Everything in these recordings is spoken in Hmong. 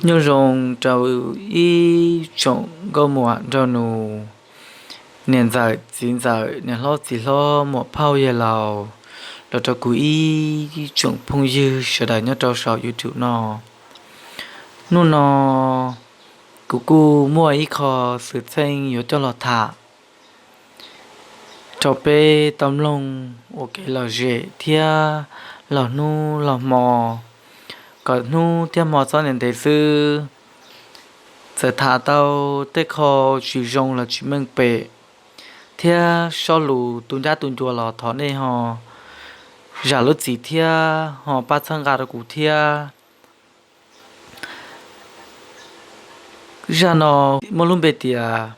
Nyob zoo rau ib tsoom nkauj muam nraug nus, niam ntxawm txiv ntxawm, niam hlob txiv hlob, muam phauj yawg laus, los rau kuv ib tsoom phooj ywg sawv daws nyob rau saum YouTube no. Hnub no kuv kuj muaj ib qho xwm txheej yuav coj los tham rau peb tau mloog ua kev lom zem thiab laug hnub laug hmo, kom hnub thiab hmo txhob ntev ntev xwb. Txawm tham tau tej qho tsis zoo los tsis meej pem thiab sob lus tu ncab tu ncua los thov nej ho zam lub txim thiab ho pab txhawb nqa rau kuv thiab. Zaj no muaj lub npe tias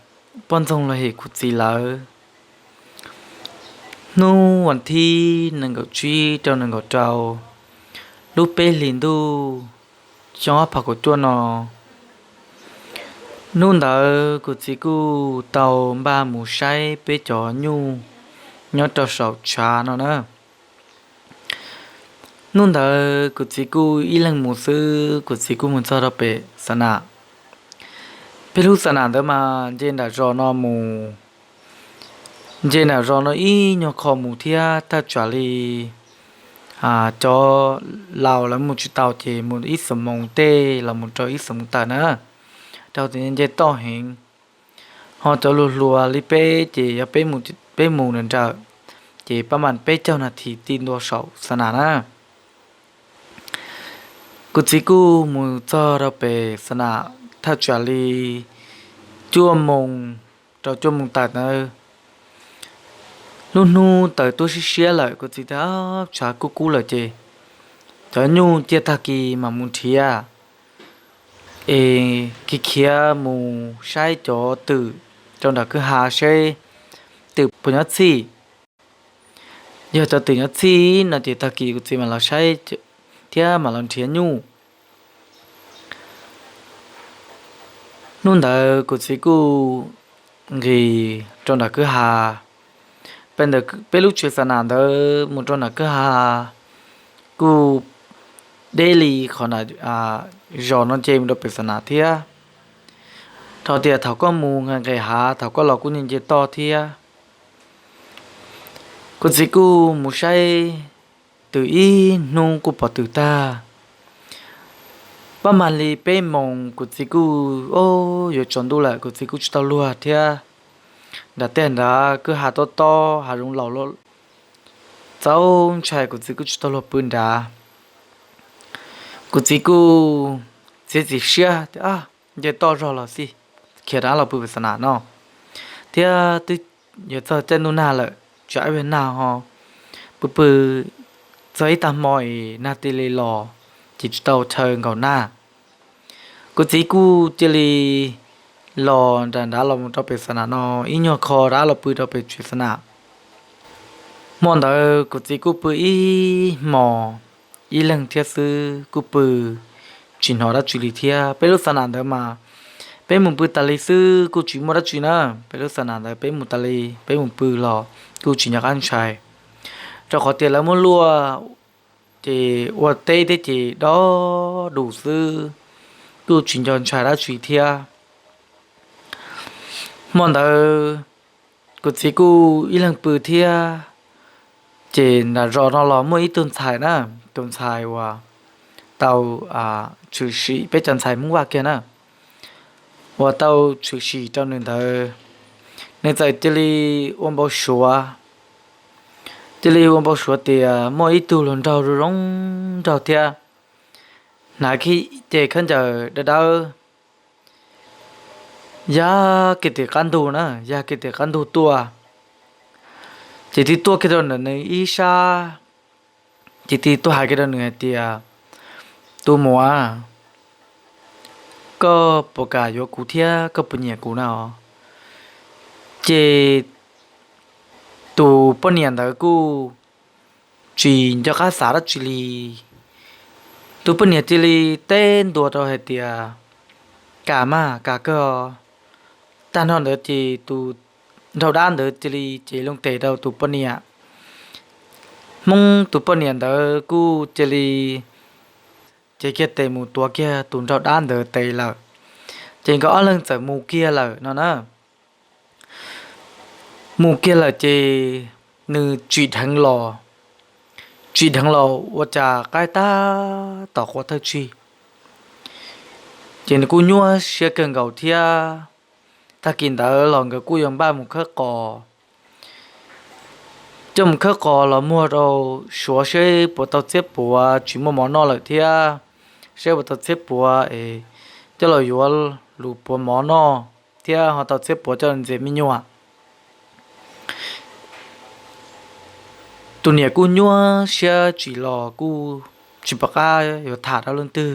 poj ntxoog los hem kuv txiv lawv. Hnub vas thib nees nkaum tsib rau nees nkaum rau lub peb hlis ntuj xyoo ob phav kaum cuaj no, hnub ntawd kuv txiv kuj tau npaj mus saib peb cov nyuj nyob rau saum tshav no na. Hnub ntawd kuv txiv kuj ib leeg mus xwb, kuv txiv kuj mus txog rau pem xa nam. Peb lub xa nam ntawd mas nce nram zos no mus, nce nram zos no ib nyuag qho mus thiab, thaj tsam li cov laus lawv mus tsis tau ces mus ib xuab moos tej los mus rau ib xuab moos tawm na, rau tias nce toj heev. Ho cov hluas hluas li peb ces yog peb mus nrawm nrawm ces pab mam peb caug nas this ti ntua saum xa nam na. Kuv txiv kuj mus txog rau pem xa nam thaj tsam li cuaj moos rau cuaj moos tawm ntawd. Lub hnub tawm tuaj siab siab lawm, kuv txiv tias tshav kub kub lawm ces cov nyuj cia tag kis mam mus nrhiav es khiav khiav mus saib cov twm rau nram kwj ha seb twm puas nyob txhij. Yog cov twm nyob txhij no ces tag kis kuv txiv mam los saib thiab mam los nrhiav nyuj. Hnub ntawd kuv txiv kuj nqis rau nram kwj ha. Peb lub tsev xa nam ntawd mus rau nram kwj ha kuj deb li qhov zos no nce mus rau pem xa nam thiab. Rau tias thaum koj mus nqes nqes hav, thaum koj los kuj nce nce toj thiab. Kuv txiv kuj mus saib twm ib hnub kuj pom twm tag. Pab mag li peb moos kuv txiv kuj, o, yuav tsaus ntuj lawm, kuv txiv kuj tsis tau luag thiab. Nram tej nrad kwj ha tob tob, hav zoov laus, txaus ntshai, kuv txiv kuj tsis tau luag pw nrad. Kuv txiv kuj txiav txim siab tias nce toj zog los xij, khiav rov los pw pem xa nam no, thiab twb yuav txog caij ntuj nag lawm, tsam ib pliag nag ho pw pw txog ib tag hmo es nag cia li los ces tsis tau chaw nkaum nag. Kuv txiv kuj cia li los nram nrad los mus rau pem xa nam no ib nyuag qho rov los pw rau pem tsev xa nam. Hmo ntawd kuv txiv kuj pw ib hmos ib leeg thiab xwb, kuj pw tsis hnov dab tsi li thiab. Peb lub xa nam ntawd mas peb mus pw tas li xwb kuj tsis muaj dab tsi na. Peb lub xa nam ntawd peb mus tas li, peb mus pw los kuj tsis nco qab ntshai, rau qhov tias lawv muab luaj ces ua teb thiab ces dob dus xwb, kuj tsis nco ntshai dab tsi thiab. Hmo ntawd kuv txiv kuj ib leeg pw thiab, ces nram zos no los muaj ib tug ntxhais na, tus ntxhais uas tau tshwm sim, peb cov ntxhais Hmoob Vaj kiag na, uas tau tshwm sim rau nws ntawd, nws txawm cia li ua npau suav, cia li ua npau suav tias muaj ib tug hluas nraug zoo zoo nraug thiab, hnav kiag cev khaub ncaws dawb dawb, ya kiag tim qab ntug na, ya kiag tim qab ntug tuaj, ces thiaj tuaj kiag rau ntawm nws ib sab, ces thiaj tuaj hais kiag rau nws hais tias, tus muam, koj puas kam yuav kuv thiab koj puas nyiam kuv na? Ces tus poj niam ntawd kuj tsis nco qab xav dab tsi li. Tus poj niam cia li teb ntua rau hais tias, kam mas, kam kawg. Tag nrho ntawd ces tus nraug dab ntawd cia li cev loo tes rau tus poj niam. Hmoob tus poj niam ntawd kuj cia li cev kiag tes mus tuav kiag tus nraug dab ntawd tes lawm. Ces nkawd ob leeg txawm mus kiag lawm no na. Mus kiag lawm ces nws tsim dheev los, tsim dheev los ua cas qaib tab tom qua thawj tsig. Ces nws kuj nyuaj siab kawg nkaus thiab. Tag kis ntawd los nkawd kuj yuav npaj mus khawb qos, coj mus khawb qos los muag rau Suav seb puas tau txiab puav, tsis muaj mov noj lawm thiab, seb puas tau txiab puav es coj los yuav lus puav mov noj thiab ho tau txiab puav coj los ntxias me nyuam. Tus niam kuj nyuaj siab tsim los kuj tsis pom qab yuav tham rau leej twg.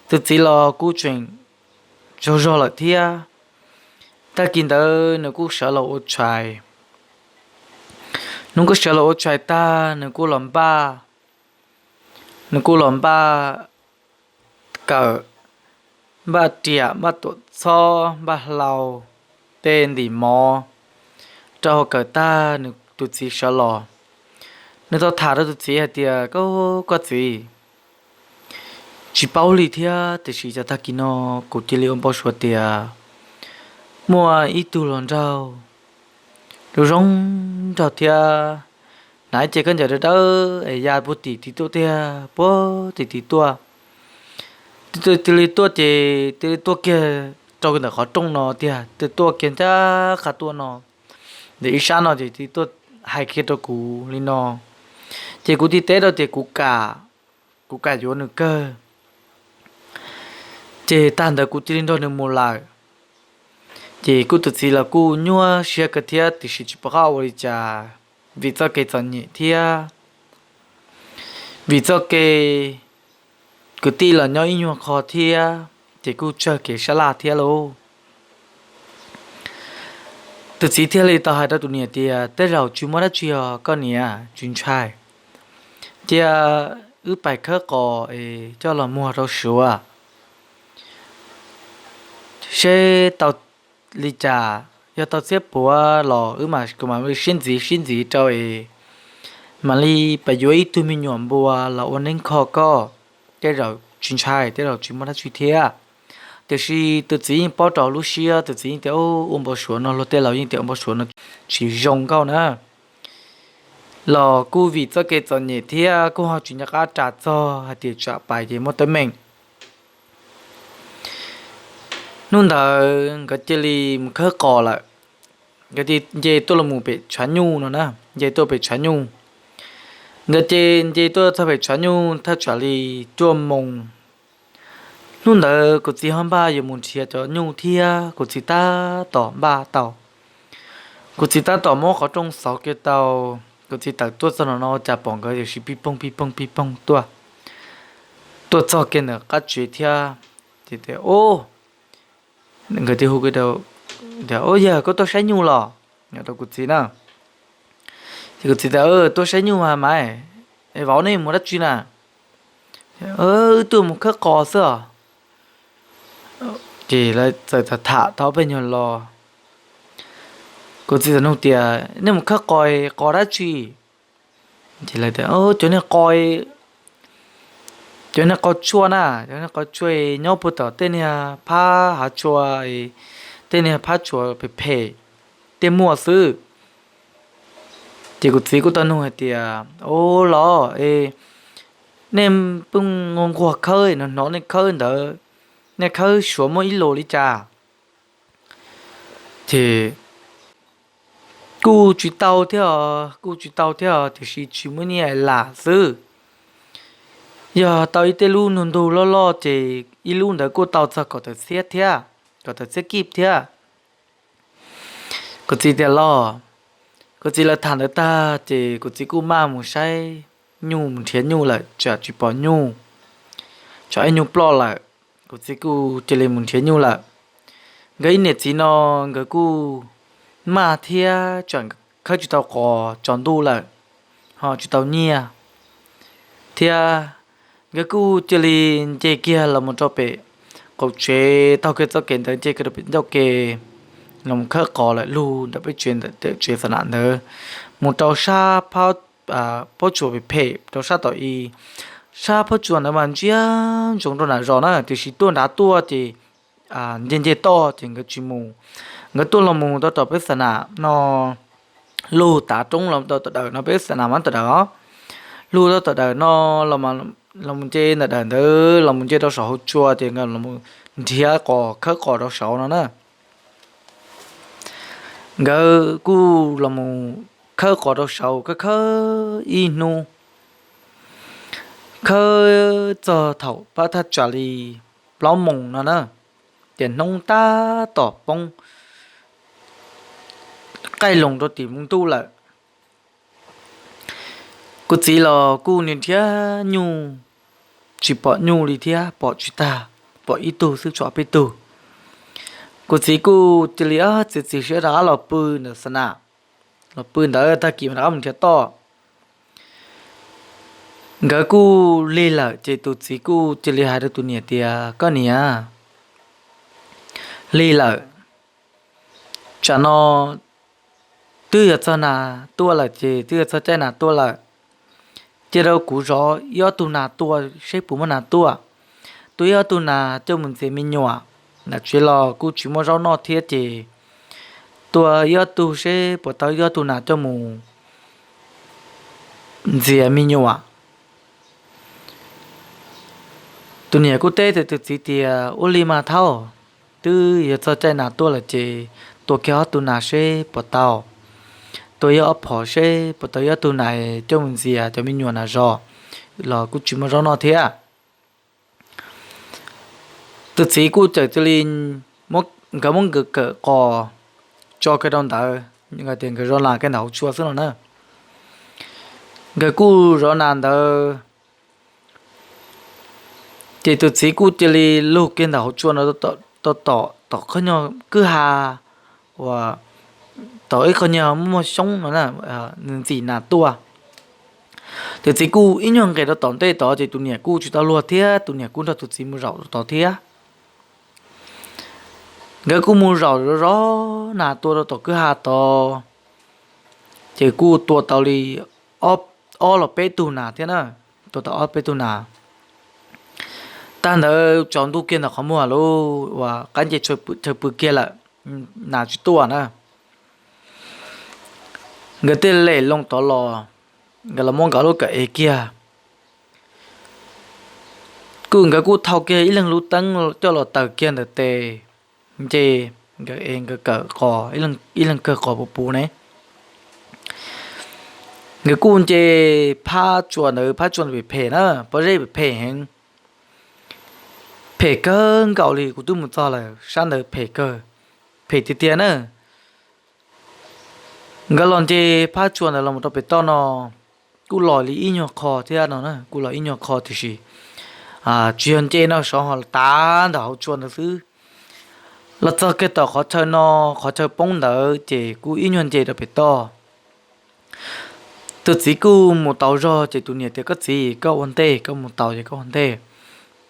Tus txiv los kuj tseem tsaug zog lawm thiab. Tag kis ntawd nws kuj sawv los ua tshais. Nws kuj sawv los ua tshais tag nws kuj los npaj, nws kuj los npaj kawm, npaj riam, npaj tuam txhob, npaj hlau, tej ntim mov rau hauv kawm tag nws tus txiv sawv los. Nws tau tham rau tus txiv hais tias, Koj, koj txiv, tsis paub li thiab tiam sis cov tag kis no kuv cia li ua npau suav tias muaj ib tug hluas nraug zoo zoo nraug thiab, hnav ib ce khaub ncaws dawb dawb es ya puag tim tid tuaj tiag, puag tim tid tuaj. Cia li tuaj ces cia li tuaj kiag rau ntawm qhov rooj no tiag, cia li tuaj kiag ncaj qha tuaj no, ntawm ib sab no ces cia li tuaj hais kiag rau kuv li no. Ces kuv thiaj teb rau tias kuv kam, kuv kam yuav nws kawg. Ces tag ntawd kuv cia li nrog nws mus lawm. Ces kuj tus txiv los kuj nyuaj siab kawg thiab tiam sis tsis pom qab ua li cas, vim txoj kev txom nyem thiab vim txoj kev kwv tij los nyob ib nyuag qho thiab, ces kuj tsawg kev sab laj thiab lauj. Tus txiv thiaj li tau hais rau tus niam tias, Tej zaum tsis muaj dab tsi os koj niam, tsis ntshai. Cia wb pais khawb qos es coj los muag rau Suav seb tau li cas. Yog tau txiab puav los wb mam, kuv mam li sib ntxiv sib ntxiv rau es mam li pais yuav ib tug me nyuam npua los ua neeb kho koj. Tej zaum tsis ntshai, tej zaum tsis muaj dab tsi thiab. Tiam sis tus txiv yeej paub rau lub siab, tus txiv yeej tias, Ua npau suav no, luag tej laus yeej tias ua npau suav no tsis zoo nkauj na. Los kuj vim txoj kev txom nyem thiab kuj ho tsis nco qab ras txog hais tias tsam pais ces muaj teeb meem. Hnub ntawd nkawd cia li mus khawb qos lawm. Nkawd nce tuaj los mus pem tshav nyuj no na, nce tuaj pem tshav nyuj. Nkawd ces nce tuaj txog pem tshav nyuj thaj tsam li cuaj moos. Hnub ntawd kuv txiv ho npaj yuav mus nrhiav cov nyuj thiab, kuv txiv tab tom npaj tau. Kuv txiv tab tom muab qhov rooj xauv kiag tau, kuv txiv tawm tuaj txog no no cas pom nkawd tiam sis pij poog pij poog pij poog tuaj, tuaj txog kiag ntawm qab tsev thiab. Ces tias, Ub, nkawd hu tias, Ub, yawg koj tuaj saib nyuj los? Rau kuv txiv na. Ces kuv txiv tias, Tuaj saib nyuj mas mas, es vauv nej mus dab tsi na? Wb tuaj mus khawb qos xwb os. Ces lawv txawm tham tham tau peb nyuag lo, kuv txiv txawm nug tias, Nej mus khawb qos, qos dab tsi? Ces lawv tias, Cov niag qos, cov niag qos tshuaj na, cov niag qos tshuaj nyob puag tom tej niag phab hav tsua, tej niag phab tsua phem phem tej muaj xwb. Ces kuv txiv kuj tau nug hais tias, Ub los, nej pheej nquag nquag khawb, hnov hnov nej khawb ntawd, nej khawb Suav muaj ib lus li cas? Ces kuj tsis tau thiab os, kuj tsis tau thiab os, tiam sis tsis muaj nyiaj lam xwb. Yog tau ib tej lub ntug ntug loj loj ces ib lub ntawd kuj tau txog kaum tawm txhiab thiab, kaum tawm txhiab kib thiab. Kuv txiv tias los, kuv txiv lawv tham ntawd tag ces kuv txiv kuj maj mus saib nyuj, mus nrhiav nyuj lawm tsam tsis pom nyuj, tsam ib nyuj ploj lawm. Kuv txiv kuj cia li mus nrhiav nyuj lawm. Nkawd ib niam txiv no nkawd kuj maj thiab tsam khawb tsis tau qos tsaus ntuj lawm, ho tsis tau nyiaj thiab. Nkawd kuj cia li nce kiag los mus rau pem qaum tsev, taug kiag txoj kev ntawd nce kiag rau pem ncauj ke los mus khawb qos lawm lug ntawm peb tsev, ntawm tsev xa nam ntawd, mus rau sab phab, phab tsua phem phem rau sab tom i sab phab tsua ntawd mas ntsia ntsoov rau nram zos na, tiam sis tuaj nrad tuaj ces nce nce toj ces nkawd tsis mus. Nkawd tuaj los mus tau tom peb xa nam no, lug tav roob los tau tom dawm no, peb xa nam mas tom dawm os, lug tau tom dawm no los mus nce ntawm dawm ntawd los mus nce rau saum hauv tsua ces nkawd los nrhiav qos khawb qos rau saud no na. Nkawd kuj los mus khawb qos rau saud, khawb khawb ib hnub, khawb txog thaum pab thaj tsam li plaub moos no na, ces hnub tab tom poob qaij loos rau tim mus ntuj lawm. Kuv txiv los kuj nrhiav nyuj tsis pom nyuj li thiab, pom tsis tag, pom ib tug xwb tshuav peb tug. Kuv txiv kuj cia li txiav txim siab rov qab los pw ntawm xa nam, los pw ntawd tag kis mas rov qab mus nrhiav toj. Nkawd kuj lig lawm ces tus txiv kuj cia li hais rau tus niam tias, koj niam, lig lawm, tsam no twb yog txog nas tuaj lawm ces twb yog txog caij nas tuaj lawm. Cia rau kuv zov ib ob tug nas tua seb puas muaj nas tuaj. Tua ib ob tug nas coj mus ntxias me nyuam, nam tsev los kuj tsis muaj zaub noj thiab ces tua ib ob tug seb puas tau ib ob tug nas coj mus ntxias me nyuam. Tus niam kuj teb tus txiv tias, ua li mas thaub, twb yog txog caij nas tuaj lawm ces tua kiag ob tug nas seb puas tau. Tua ib ob phom seb puas tau ib ob tug nas coj mus ntxias cov me nyuam nas zov, los kuj tsis muaj zaub noj thiab. Tus txiv kuj txawm cia li, nkawd muab nkawd kawm qos tso kiag rau ntawd, tias nkawd zov nas kiag ntawm hauv tsua xwb no na. Nkawd kuj zov nas ntawd, ces tus txiv kuj cia li lug kiag ntawm hauv tsua no, tom qhov nyuag kwj ha uas tom ib qho nyuag muaj xyoob no, ntxim nas tuaj. Tus txiv kuj ib nyuag nqes rau tom ntej tod ces tus niam kuj tsis tau luag thiab, tus niam kuj nrog tus txiv mus zaum tod thiab. Nkawd kuj mus zaum zov nas tua rau tom kwj ha tod, ces kuj tua tau li ob los peb tug nas thiab na, tua tau ob peb tug nas. Tag ntawd tsaus ntuj kiag ntawm qhov muag lub uas qab nce chaw pw kiag lawm, nas tsis tuaj na. Nkawd thiaj lem loo tod los, nkawd los muab nkawd lub kawm ev kiag. Kuj nkawd kuj thau kiag ib leeg lub teeb coj los taws kiag ntawm tes nce, nkawd ev nkawd kawm qos, ib leeg kawg qos puv puv ne. Nkawd kuj nce phab tsua ntawd, phab tsua ntawd phem phem na, pob zeb phem phem heev, phem kawg nkaus li, kuv twb mus txog lawm, sab ntawd phem kawg, phem tiag tiag na. Nkawd los nce phab tsua ntawd los mus rau pem toj no, kuj los li ib nyuag qho thiab no, kuj los ib nyuag qho tiam sis tsis yog nce no, sov ho tav ntawm hauv tsua ntawd xwb. Los txog kiag tom qhov chaw no, qhov chaw poob ntawd ces kuj ib nyuag nce rau pem toj. Tus txiv kuj mus tau zog ces tus niam tias, koj txiv, koj ua ntej, koj mus tau ces koj ua ntej,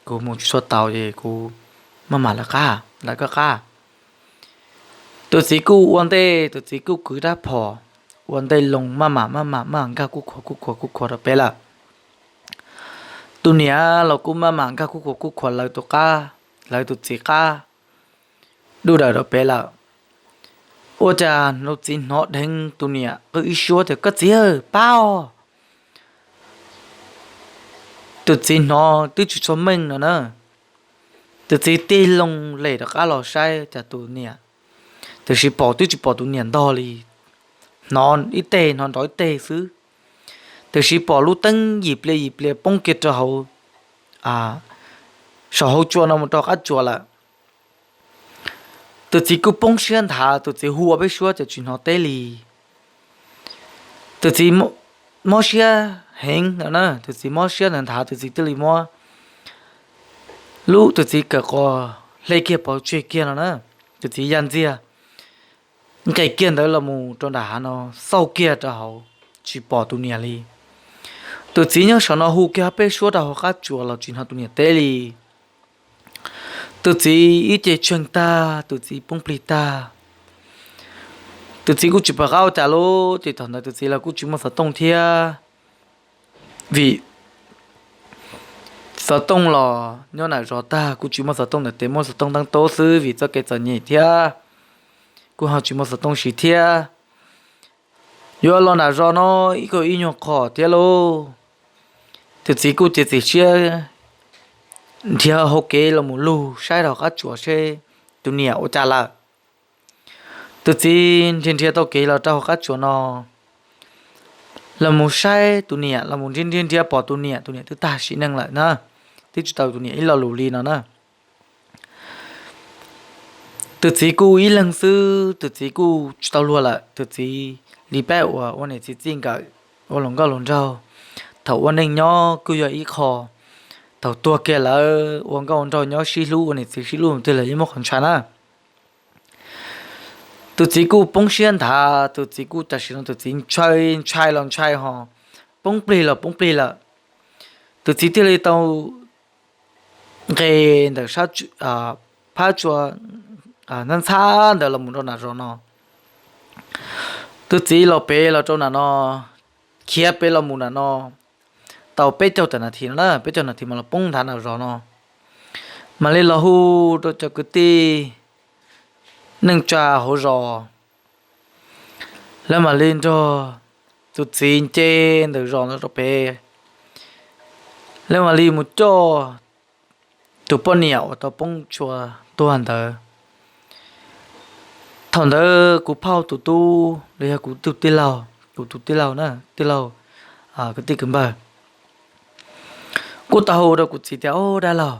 kuv mus tsis tau ces kuv maj mam lawv qab, lawv koj qab. Tus txiv kuj ua ntej, tus txiv kuj kwv rab phom ua ntej loo, maj mam maj mam maj mam nkag kuj khuas kuj khuas kuj khuas rau pem lawm. Tus niam los kuj maj mam nkag kuj khuas kuj khuas lawv tus qab, lawv tus txiv qab dub daws rau pem lawm. Ua cas tus txiv hnov dheev tus niam qw ib suab tias, koj txiv, pab os. Tus txiv hnov twb tsis tshua meej no na, tus txiv tig loo lem rov qab los saib cas tus niam, tiam sis pom twb tsis pom tus niam ntog li, hnov ib teg hnov nrov ib teg xwb, tiam sis pom lub teeb yim plias yim plias poob kiag rau hauv, saum hauv tsua no mus rau qab tsua lawm. Tus txiv kuj poob siab nthav, tus txiv hu ua peb suab ces tsis hnov teb li. Tus txiv mob siab heev no na, tus txiv mob siab nthav nthav, tus txiv thiaj li muab lub, tus txiv kawm qos hle kiag pov tseg kiag no na, tus txiv ya ntxiag nqes kiag ntawd los mus rau nram hav no, xauj kiag rau hauv, tsis pom tus niam li. Tus txiv nyob saum no hu kiag peb suab rau hauv qab tsua los tsis hnov tus niam teb li. Tus txiv ib ce tsheej tag, tus txiv poob plig tag. Tus txiv kuj tsis pom qab ua cas lawm, ces thaum ntawd tus txiv los kuj tsis muaj xov tooj thiab, vim Xov tooj los nyob nram zos tag, kuj tsis muaj xov tooj ntawm tes, muaj xov tooj teeb tub xwb vim txoj kev txom nyem thiab kuj ho tsis muaj xov tooj siv thiab. Yuav los nram zos no ib kauj ib nyuag qho thiab lauj. Tus txiv kuj cia txiv siab nrhiav hauv kev los mus lug saib rau qab tsuas seb tus niam ua cas lawm. Tus txiv nrhiav nrhiav tau kev los rau hauv qab tsuas no los mus saib tus niam, los mus nrhiav nrhiav nrhiav pom tus niam, tus niam twb tag sim neej lawm na, twb tsis tau tus niam ib lo lus li no na. Tus txiv kuj ib leeg xwb, tus txiv kuj tsis tau luag lawm, tus txiv li peb uas ua niam txiv txij nkawm, ua luag nkauj luag nraug, thaum ua neej nyob kuj yog ib qho, thaum tuag kiag lawm ua nkauj ua nraug nyob sib hlub ua niam txiv sib hlub twg los yeej muaj qhov ntshai na. Tus txiv kuj poob siab nthav, tus txiv kuj tam sim no tus txiv ntshai, ntshai los ntshai ho poob plig los poob plig lawm. Tus txiv thiaj li tau nqes ntawm phab tsua ntxhab ntxhab ntawd los mus rau nram zos no. Tus txiv los pem los rau nram no, khiav pem los mus nram no tau peb caug tawm nas this no na, peb caug nas this mas los poob nthav nram zos no. Mam li los hu rau cov kwv tij neej tsa hauv zos, lawv mam li nrog tus txiv nce ntawm zos no rau pem, lawv mam li mus coj tus poj niam uas tau poob tsua tuag ntawd. Thaum ntawd kuv phauj tus tub los yog kuv tus tij laug, kuv tus tij laug na, tij laug kwv tij kwv npawg, kuj tau hu rau kuv txiv tias, Au dab laug,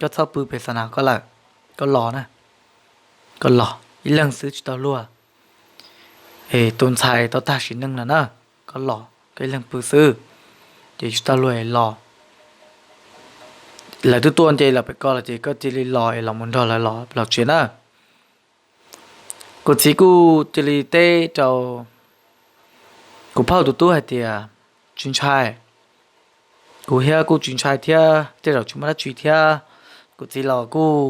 koj txhob pw pem xa nas ko lawm, koj los na, koj los ib leeg xwb tsis tau luag. Es tus ntxhais tau tag sim neej no na, koj los koj ib leeg pw xwb, ces tsis tau luag es los. Lawv twb tuaj nce los pem ko los ces koj cia li los es los mus nrog lawv los tsev na. Kuv txiv kuj cia li teb rau kuv phauj tus tub hais tias, Tsis ntshai, kuv thiab kuj tsis ntshai thiab, tej zaum tsis muaj dab tsi thiab. Kuv txiv los kuj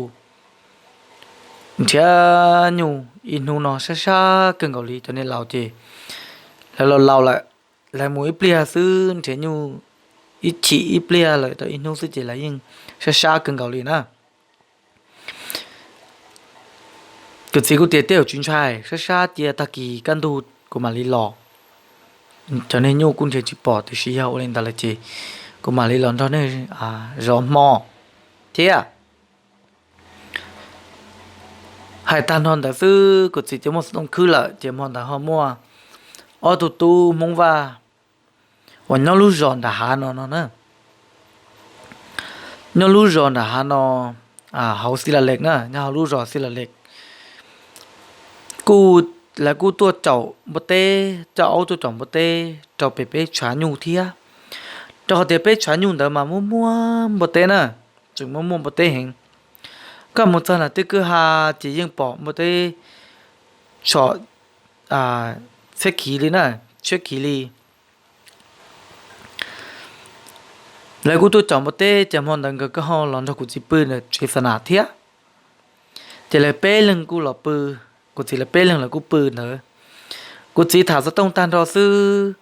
nrhiav nyuj ib hnub no sab sab kawg nkaus li, cov niam laus ces lawv laus laus lawm, lawv mus ib pliag xwb nrhiav nyuj ib chim ib pliag lawm tau ib hnub xwb ces lawv yeej sab sab kawg nkaus li na. Kuv txiv kuj tias, Tej zaum tsis ntshai, sab sab cia tag kis kaj ntug kuv mam li los. Cov niag nyuj kuj nrhiav tsis pom tiam sis yog ua li ntawd lawm ces kuv mam li los nrog nej zov hmo thiab. Hais tag nrho ntawd xwb kuv txiv ces muaj xov tooj khwb lawm ces hmo ntawd ho muaj ob tug tub Hmoob Vaj uas nyob lub zos nram hav no no na. Nyob lub zos nram hav no, hauv Xis Las Les na, nyob hauv lub zos Xis Las Les. Kuj, lawv kuj tuaj caum npua teb, coj aub tuaj caum npua teb rau pem peb tshav nyuj thiab. Rau qhov tias peb tshav nyuj ntawd mas muaj muaj npua teb na, tseem muaj muaj npua teb heev. Koj mus txog nram tej kwj ha ces yeej pom npua teb tshom txhiab khiv li na, txhiab khiv li. Lawv kuj tuaj caum npua teb ces hmo ntawd nkawd kuj ho los nrog kuv txiv pw ntawm tsev xa nas thiab. Ces lawv peb leeg kuj los pw, kuv txiv lawv peb leeg lawv kuj pw ntawd. Kuv txiv tham xov tooj tag nrho xwb,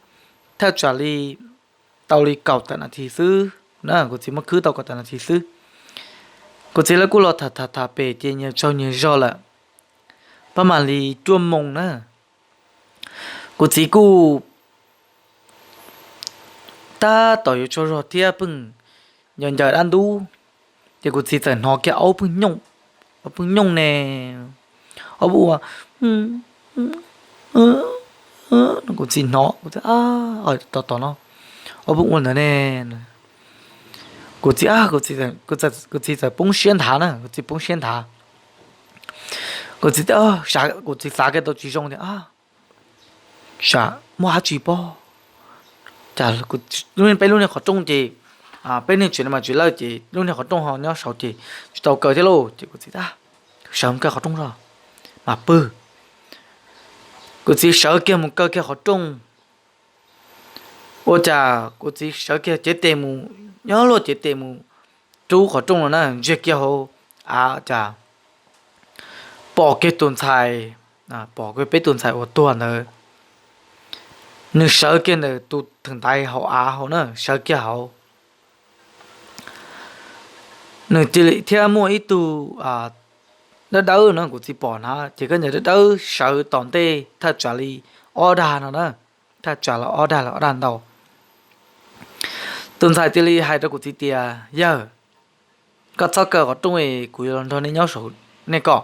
thaj tsam li tau li kaum tawm nas this xwb na, kuv txiv muab khwb tau kaum tawm nas this xwb. Kuv txiv lawv kuj los tham tham tham pem ces nyias tsaug nyias zog lawm, pab mam li cuaj moos na. Kuv txiv kuj tab tom yuav tsaug zog thiab pheej ncaws ncaws dab ntub, ces kuv txiv txawm hnov kiag aub pheej nyooj, aub pheej nyooj ne, aub pheej ua, kuv txiv hnov, kuv txiv, Tos tos no, aub pheej ua ntawd ne. Kuv txiv, kuv txiv txawm poob siab nthav na, kuv txiv poob siab nthav. Kuv txiv, kuv txiv xav kiag tau tsis zoo tias, Tsam muaj dab tsi pob, cas peb lub niag qhov rooj ces, peb niag tsev no mas tsev lawj ces lub niag qhov rooj ho nyob saud ces tsis tau kaw thiab lauj. Ces kuv txiv sawv mus kaw qhov rooj zog mas pw. Kuv txiv sawv kiag mus kaw kiag qhov rooj, ua cas kuv txiv sawv kiag cev tes mus, nyob luaj cev tes mus rub qhov rooj no na, ntsiag kiag hauv av cas pom kiag tus ntxhais, pom kiag peb tus ntxhais uas tuag ntawd, nws sawv kiag ntawm tus theem ntaiv hauv av hauv na, sawv kiag hauv. Nws cia li thiab muaj ib tug dawb dawb no kuv txiv pom na, ces koj niag dawb dawb sawv tom ntej thaj tsam li ob dag no na, thaj tsam li ob dag los ob dag ntau. Tus ntxhais cia li hais rau kuv txiv tias, Yawg, koj txhob kaw qhov rooj, kuv yuav los nrog nej nyob saum nej kom.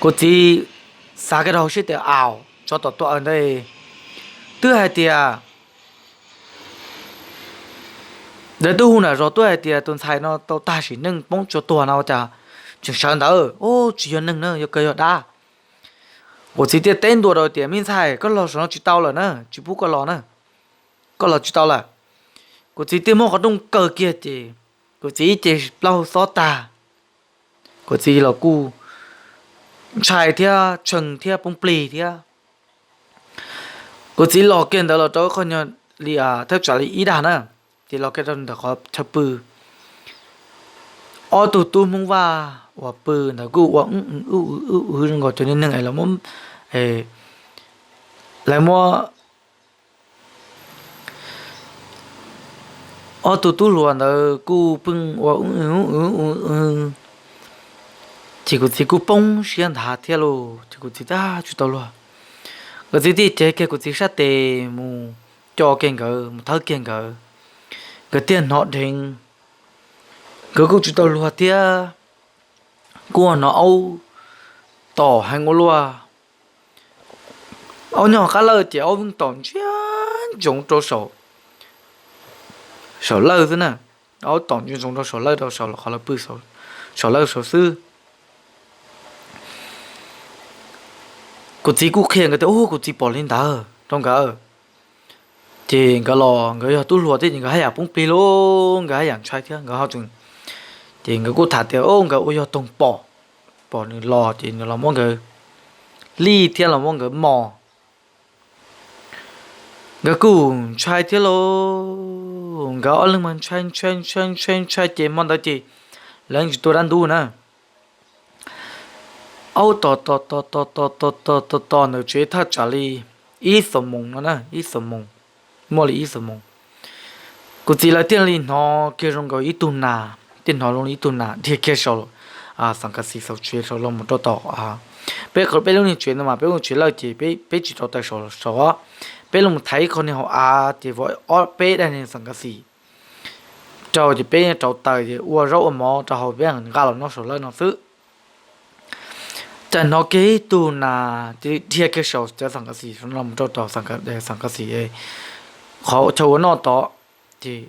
Kuv txiv xav kiag rau hauv siab tias, Au, tsov tom tuaj aw ntawd twb hais tias, lawv twb hu nram zos tuaj hais tias tus ntxhais no tau tag sim neej poob tsua tuag no ua cas tseem sawv ntawd, tsis yog neeg na, yog kaw yog dab. Kuv txiv thiaj teb ntua rau tias, Me ntxhais, koj los saum no tsis tau lawm na, tsis pub koj los na, koj los tsis tau lawm. Kuv txiv thiaj muab qhov rooj kaw kiag ces kuv txiv ib ce plaub xob tag. Kuv txiv los kuj ntshai thiab tshee thiab poob plig thiab. Kuv txiv los kiag ntawd los rau qhov nyuag li thaj tsam li ib dag na, ces los kiag rau ntawm qhov chaw pw. Ob tug tub Hmoob Vaj uas pw ntawd kuj ua wb wb wb wb zoo nkaus cov niag neeg es lawv muab, lawv muab ob tug tub hluas ntawd kuj pheej ua, ces kuv txiv kuj poob siab nthav thiab lauj, ces kuv txiv tab tsis tau luag. Kuv txiv thiaj cev kiag kuv txiv sab tes mus co kiag nkawd, mus thawb kiag nkawd, nkawd thiaj hnov dheev, nkawd kuj tsis tau luag thiab. Kuj hnov aub tom heev ua luaj. Aub nyob qab lawj ces aub yeej tom ntsia ntsoov rau saum lawj xwb na. Aub tom ntsia ntsoov rau saum lawj, rau saum qhov lawv pw, saum lawj saud xwb. Kuv txiv kuj qhia nkawd tias, Ub, kuv txiv pom li ntawd rau nkawd. Ces nkawd los nkawd yog tub hluas thiab ces nkawd haj yam poob plig lauj, nkawd haj yam ntshai thiab nkawd ho tseem, ces nkawd kuj tham tias, Ub, nkawd ua yog toog pom, pom nws los ces nws los muab nkawd lij thiab los muab nkawd mos. Nkawd kuj ntshai thiab lauj, nkawd ob leeg mas ntshai ntshai ntshai ntshai ntshai ces hmo ntawd ces lawv tsis tua dab ntub na. Aub tom tom tom tom tom tom tom tom tom ntawm tsev thaj tsam li ib xuab moos no na, ib xuab moos, muaj li ib xuab moos. Kuv txiv lawv thiaj li hnov kiag zoo nkaus ib tug nas, thiaj hnov zoo li ib tug nas dhia kiag saum xeem kas xis saum tsev saud los mus rau tom peb, peb lub niag tsev no mas peb lub tsev lawj ces peb tsis rau taws saud, peb los mus thaiv ib qho niag hauv av ces vov ob peb daim niag xeem kas xis rau ces peb rau taws ces ua zaub ua mov rau hauv peb nqa los noj saum lawj no xwb. Cas hnov kiag ib tug nas cia li dhia kiag saum cov xeem kas xis los mus rau tom xeem kas xis qhov chaw ua noj tod, ces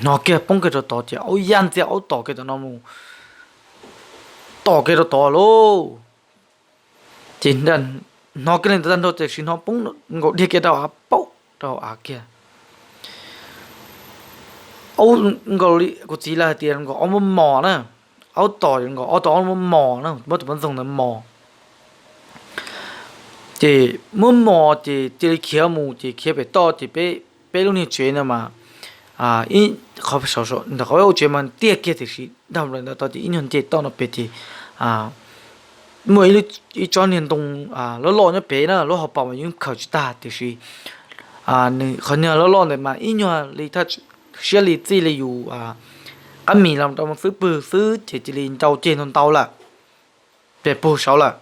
hnov kiag poob kiag rau tod ces aub ya ntxiag aub tom kiag tom no mus, tom kiag rau tod lauj. Ces hnov kiag li ntawd tag nrho tiam sis hnov poob nkaus dhia kiag rau av paub rau av kiag. Aub nkaus li kuv txiv lawv hais tias nkaus aub muab mos na, aub tom nkaus aub tom aub muab mos na, muab tus poj ntxoog ntawd mos. Ces muab mos ces cia li khiav mus ces khiav pem toj ces peb lub niag tsev no mas ntawm qhov peb ua tsev mas tiaj kiag tiam sis dhau plaws ntawd tod ces ib nyuag nce toj no pem ces muaj ib tsob niag ntoo loj loj nyob pem na, lub hauv paus mas yeej khaws tsis tag tiam sis nws qhov niag loj loj ntawd mas ib nyuag li thaj siab li txij li yus qab mis los rau xwb pwg xwb ces cia li ncau ceg ntau ntau lawm, pem puag saud lawm.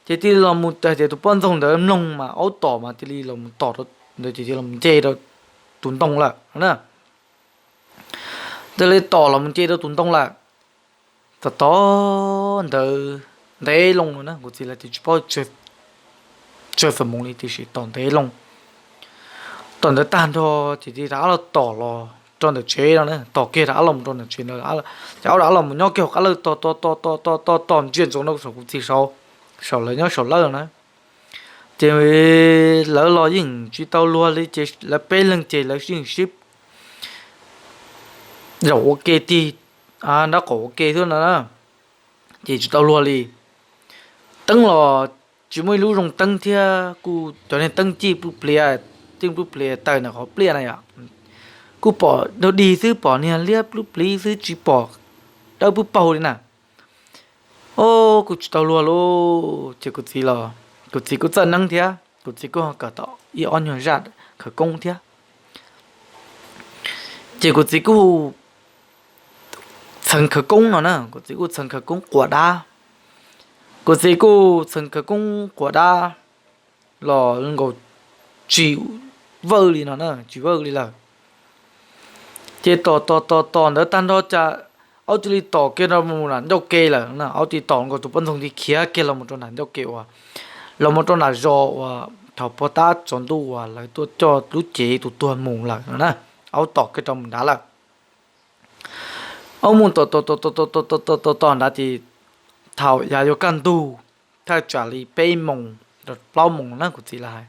Ces cia li los mus hais tias tus poj ntxoog ntawd mloog mas aub tom mas cia li los mus tom ntawd ces cia li los nce rau tus ntoo lawm na. Cia li tom los mus nce rau tus ntoo lawm. Tom tom ntawd ntev loo no na, kuv txiv lawv tias tsis paub tsawg xuab moos li tiam sis tom ntev loo. Tom ntawd tag nrho ces cia li rov qab los tom los rau ntawm tsev no na, tom kiag rov qab los mus rau ntawm tsev no, ces aub rov qab los mus nyob kiag hauv qab lawj tom tom tom tom tom tom ntsia ntsoov rau saum kuv txiv saud, saum lawv nyob saum lawj na. Ces lawv los yeej tsis tau luag li ces lawv peb leeg ces lawv yeej sib zaum ua ke tig nraub qaum ua ke xwb no na, ces tsis tau luag li. Teeb los tsis muaj ib lub zoo teeb thiab kuj cov niag teeb cij plub pliav, cij plub pliav taws ntawm qhov pliaj na yom, kuj pom dog dig xwb, pom niag liab plub pliv xwb tsis pom dawb pub paug li na. O, kuj tsis tau luag lauj, ces kuv txiv los, kuv txiv kuj txawj neeb thiab, kuv txiv kuj ho kawm tau ib ob nyuag zaj khawv koob thiab. Ces kuv txiv kuj hu txheev khawv koob no na, kuv txiv kuj txheev khawv koob quas dab. Kuv txiv kuj txheev khawv koob quas dab los nkaus tsis vawj li no na, tsis vawj li lawm. Ces tom tom tom tom ntawd tag nrho cas aub cia li tom kiag rau mus nram ncauj ke lawm na, aub cia li tom nkaus tus poj ntxoog cia li khiav kiag los mus rau nram ncauj ke uas, los mus rau nram zos uas thaum puag ta tsaus ntuj uas lawv tuaj coj lub cev tus tuag mus lawm no na, aub tom kiag rau mus nrad lawm. Aub mus tom tom tom tom tom tom tom tom tom nrad ces thaum yav yuav kaj ntug, thaj tsam li peb moos, plaub moos na kuv txiv lawv hais,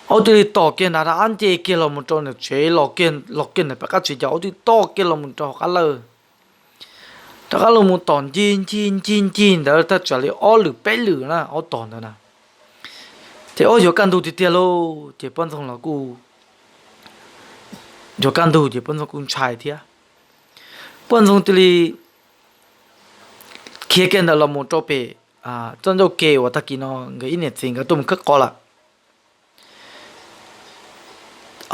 aub cia li tom kiag nrad rov qab nce kiag los mus rau nram tsev, los kiag ntawm peb qab tsev ces aub cia li tom kiag los mus rau hauv qab lawj. Rov qab los mus tom ncig ncig ncig ncig ntawd thaj tsam li ob lwm peb lwm na aub tom ntawd na. Ces aub yuav kaj ntug tiag tiag lauj, ces poj ntxoog los kuj yuav kaj ntug ces poj ntxoog kuj ntshai thiab. Poj ntxoog cia li khiav kiag ntawd los mus rau pem txoj ncauj ke uas tag kis no nkawd ib niam txiv nkawd tuaj mus khawb qos lawm.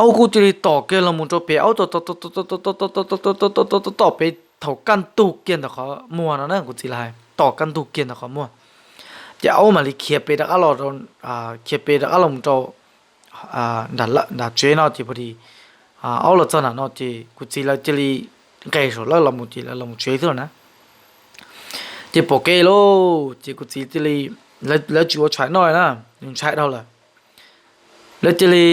Aub kuj cia li tom kiag los mus rau pem, aub tom tom tom tom tom tom tom tom tom tom tom tom tom tom pem thaum kaj ntug kiag ntawm qhov muag no na, kuv txiv lawv hais tom kaj ntug kiag ntawm qhov muag. Ces aub mam li khiav pem rov qab los, khiav pem rov qab los mus rau nram tsev no ces pag di aub los txog nram no ces kuv txiv lawv cia li nqes saum lawj los mus ces lawv los mus tsev xwb na. Ces pom kev lauj, ces kuv txiv cia li, lawv tsis ua tshais noj na, ntshai dhau lawm. Lawv cia li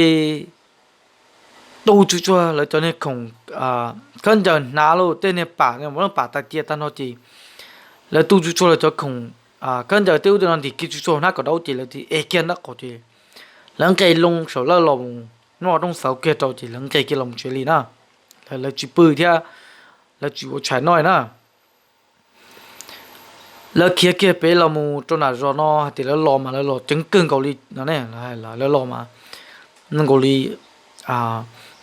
tu tsuj tsuag lawv cov niag khoom khaub ncaws hnav lauj, tej niag pam, pam tais cia tag nrho ces lawv tu tsuj tsuag lawv cov khoom khaub ncaws tej ub tej no ntim kiag tsuj tsuag hnab kaum daub ces lawv cia li ev kiag nraub qaum ces lawv nqes loo saum lawj los mus noj rooj xauv kiag rau ces lawv nqes kiag los mus tsev li na. Lawv tsis pw thiab, lawv tsis ua tshais noj na. Lawv khiav kiag pem los mus rau nram zos no hais tias lawv los mas lawv los ceev kawg nkaus li no ne, lawv los mas zoo nkaus li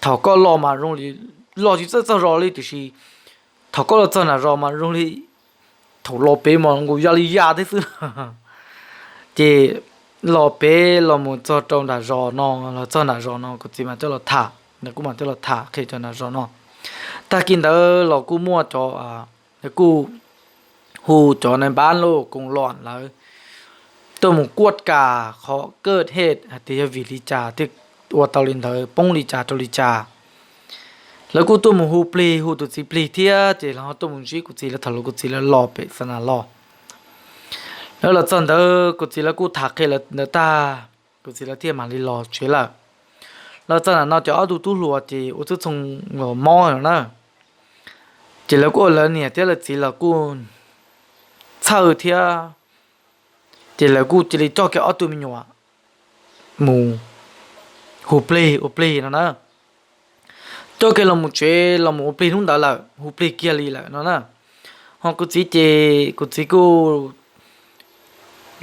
thaum koj los mas zoo li los tsis txawj txog zos li tiam sis thaum koj los txog nram zos mas zoo li thaum los pem mas nkaus ya li ya thiab xwb. Ces los pem los mus txog rau nram zos no, los txog nram zos no kuv txiv mas coj los tham, nws kuj mam coj los tham qhia cov nram zos no. Tag kis ntawd los kuj muaj cov, kuj hu cov nais npab lauj koos los lawv tuaj mus kuaj kas qhov kaj hej hais tias yog vim li cas thiaj ua tau li ntawd, poob li cas rau li cas. Lawv kuj tuaj mus hu plig, hu tus txiv plig thiab ces lawv ho tuaj mus ntsib kuv txiv lawv thaum lawv kuv txiv lawv los pem xa nas los. Lawv los txog ntawd kuv txiv lawv kuj tham qhia lawv ntawd tag, kuv txiv lawv thiaj mam li los tsev lawm. Los txog nram no ces ob tug tub hluas ces ua txhua txhua los mob no na. Ces lawv kuj ua lawv niam thiab lawv txiv los kuj txhawj thiab, ces lawv kuj cia li coj kiag ob tug me nyuam mus hu plig ua plig no na. Coj kiag los mus tsev los mus ua plig hnub ntawd lawm, hu plig kiag li lawm no na. Ho kuv txiv ces kuv txiv kuj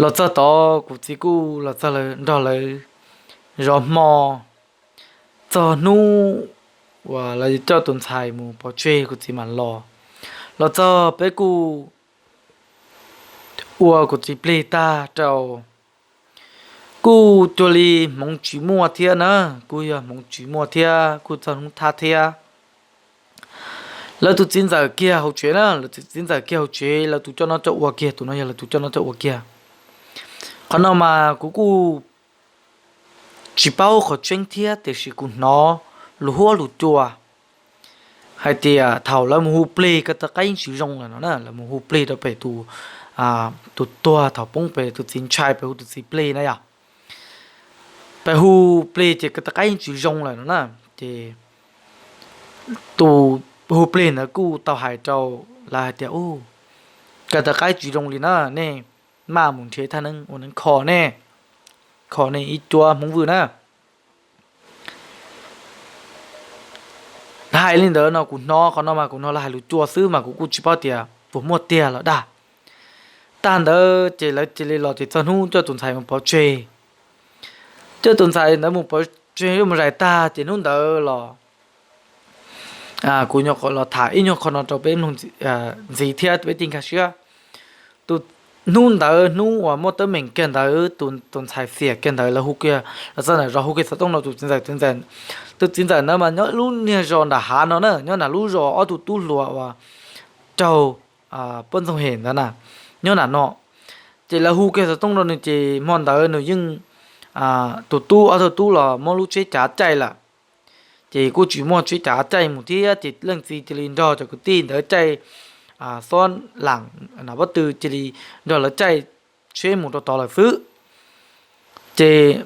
los txog tod, kuv txiv kuj los txog nrog lawv zov hmo. Txog hnub uas lawv coj tus ntxhais mus pov tseg kuv txiv mam los. Los txog peb kuj ua kuv txiv plig tag rau, kuj cuag li hmoov tsis muaj thiab na, kuj yog hmoov tsis muaj thiab kuj txog hnub thab thiab. Lawv tus txiv ntxawm kiag hauv tsev na, lawv tus txiv ntxawm kiag hauv tsev, lawv tus coj noj coj ua kiag, tus no yog lawv tus coj noj coj ua kiag. Qhov no mas kuv kuj tsis paub qhov tseeb thiab tiam sis kuv hnov lus huab lus cua hais tias thaum lawv mus hu plig ko taw qaib tsis zoo lawm no na, lawv mus hu plig rau pem tus, tus tuag thaum poob pem tus txiv ntshai pem hu tus txiv plig na yom. Pem hu plig ces ko taw qaib tsis zoo lawm no na, ces tus hu plig ntawd kuj tau hais rau lawv hais tias, u, ko taw qaib tsis zoo li na, nej maj mus nrhiav thaj neeb ua neeb kho nej, kho nej ib cuab hmoov vwj na. Hais li ntawd no kuv hnov qhov no mas kuv hnov lawv hais lus cua xwb mas kuv kuj tsis paub tias puas muaj tiag los dag. Tag ntawd ces lawv cia li los ces txog hnub coj tus ntxhais mus pov tseg. Coj tus ntxhais ntawd mus pov tseg mus zais tag ces hnub ntawd los kuv nyuam qhuav los tham ib nyuag qho no rau peb mloog ntxiv thiab peb tij nkag siab. Tus hnub ntawd hnub uas muaj teeb meem kiag ntawd, tus ntxhais xiam kiag ntawd lawv hu kiag, lawv txog ntawm zos hu kiag xov tooj rau tus txiv ntxawm, tus ntxhais, tus txiv ntxawm ntawd mas nyob lub niag zos nram hav no na, nyob nram lub zos ob tug tub hluas uas raug poj ntxoog hem ntawd na, nyob nram no. Ces lawv hu kiag xov tooj rau nws ces hmo ntawd nws yeej, tus tub, ob tug tub los muab lub tsheb cav caij lawm. Ces kuj tsis muaj tsheb cav caij mus thiab ces leej txiv cia li nrog cov kwv tij ntawd caij xob lam na pob tw cia li nrog lawv caij tsheb mus rau tod lawm xwb. Ces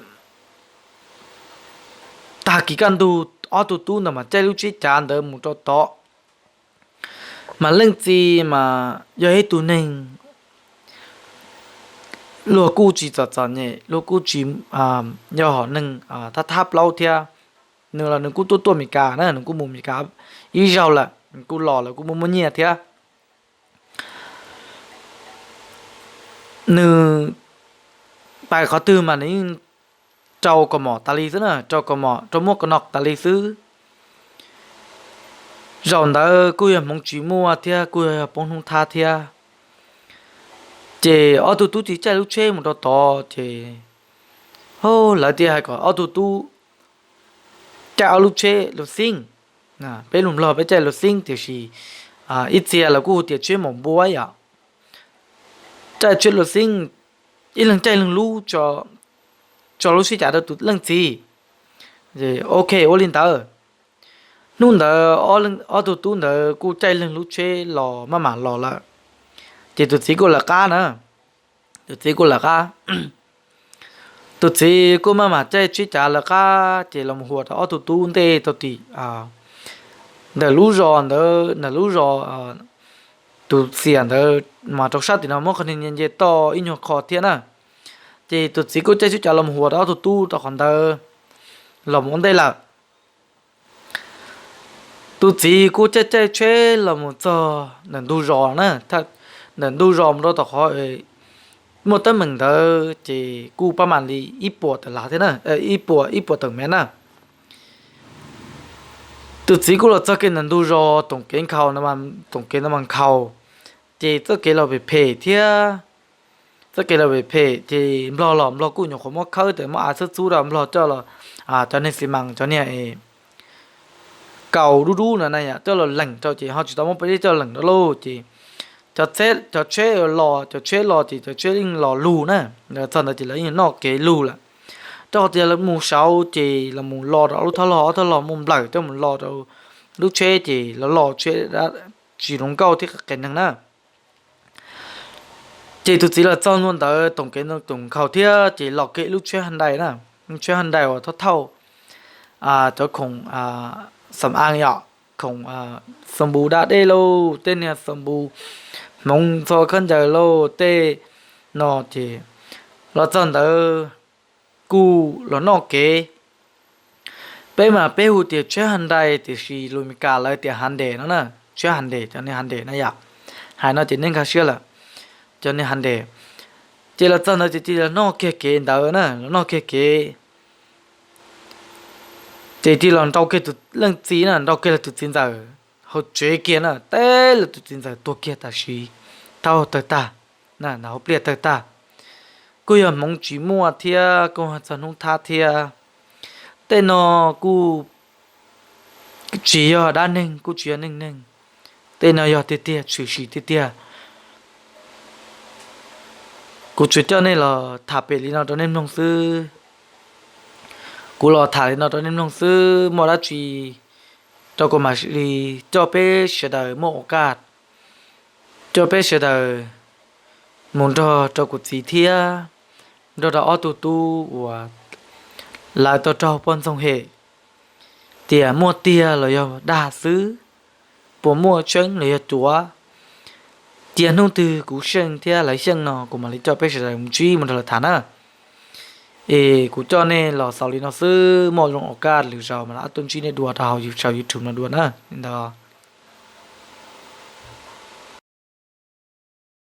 tag kis kaj ntug ob tug tub ntawd mas caij lub tsheb cav ntawd mus rau tod. Mas leej txiv mas yog ib tug neeg luag kuj tsis txom txom nyem, luag kuj tsis yog hom neeg thab thab plaub thiab. Nws los nws kuj tuaj tuaj Meskas na, nws kuj mus Meskas ib zaug lawm, nws kuj los lawm kuj muaj muaj nyiaj thiab. Nws pais qhov twg mas nws yeej rau kaus mom tas li xwb na, rau kaus mom rau muaj kaus no tas li xwb. Zaum ntawd kuj yog hmoov tsis muaj thiab kuj yog poob hnub thab thiab. Ces ob tug tub txiv caij lub tsheb mus rau tod ces lawv thiaj hais kom ob tug tub caij ob lub tsheb luv xib. Peb lus Nplog peb caij luv xib tiam sis ib txhia lawv kuj hu tias tsheb mom npua yom. Caij tsheb luv xib, ib leeg caij ib leeg lub, tso lub tsheb cav rau tus leej txiv. Ok, ua li ntawd. Hnub ntawd ob tug tub ntawd kuj caij ib leeg lub tsheb los maj mam los lawm. Ces tus txiv kuj lawv qab na, tus txiv kuj lawv qab. Tus txiv kuj maj mam caij tsheb cav lawv qab ces los mus huam rau ob tug tub ntej tau tim ntawm lub zos ntawd, ntawm lub zos tus xiam ntawd mas rau sab tim no muab qhov niag nce toj ib nyuag qho thiab na. Ces tus txiv kuj caij tsheb cav los mus huam rau ob tug tub rau qhov ntawd los mus ua ntej lawm. Tus txiv kuj caij caij tsheb los mus txog ntawm ntug zos na, ntawm ntug zos mus rau tom qhov muaj teeb meem ntawd ces kuj pab mam li ib puas tawm lav thiab na, ib puas, ib puas tawm mev na. Tus txiv kuj los txog kev ntawm ntug zos, toom kev nkhaus, toom kev ntawd mas nkhaus, ces txoj kev los phem phem thiab. Txoj kev los phem phem ces nplog los nplog kuj nyuam qhuav muab khawb tas muab av txhub txhub rau nplog coj los, cov niag xi mas cov niag kaus dub dub no na yom, coj los leem rau ces ho tsis tau muab peb coj leem rau lauj ces cov tsheb los, cov tsheb los ces cov tsheb yeej los lug na. Txog ntawd ces lawv yeej noj kev lug lawm, rau qhov tias lawv mus saud ces los mus los rau lub thaj log, ob thaj log muaj nplawm coj mus los rau lub tsheb ces los los tsheb tsis zoo nkauj thiab qias neeg na. Ces tus txiv los txog ntua ntawd toom kev toom nkhaus thiab ces los kiag lub tsheb Hyundai na, lub tsheb Hyundai uas thauj thauj cov khoom xam aa yom, khoom xo npu da dej lauj, tej niag xo npu hmoov ntxhua khaub ncaws lauj tej no ces los txog ntawd kuj los noj kev. Peb mas peb hu tias tsheb Hyundai tiam sis lus Meskas lawv tias Hyundai no na, tsheb Hyundai, cov niag Hyundai na yom. Hais no ces nej nkag siab lawm, cov niag Hyundai. Ces los txog ntawd ces cia li los noj kiag kev ntawd na, los noj kiag kev. Ces cia li los nrau kiag tus leej txiv na, nrau kiag los tus txiv ntxawm hauv tsev kiag na, teb los tus txiv ntxawm tuag kiag tam sim, tau tawg tag, na hauv pliaj tawg tag. Kuj yog hmoov tsis muaj thiab kuj txog hnub thab thiab. Tej no kuj tsis yog dab neeg, kuj tsis yog neej neeg, tej no yog tiag tiag tshwm sim tiag tiag. Kuv tsuas coj nej los tham pem li no rau nej mloog xwb. Kuv los tham li no rau nej mloog xwb, muaj dab tsi rau kuv mam li coj peb sawv daws muaj ua kaj, coj peb sawv daws mus nrog rau kuv txiv thiab nrog rau ob tug tub uas lawv tau raug poj ntxoog hem, tias muaj tiag los yog dag xwb, puas muaj tseeb los yog cuav. Cia hnub twg kuv xyeej thiab lawv xyeej no kuv mam li coj peb sawv daws mus ntsib mus nrog lawv tham na. Es kuv coj nej los xaus li no xwb, muaj zoo ua kaj lwm zaus mam li tuaj ntsib nej dua rau hauv saum YouTube no dua na. Li ntawd.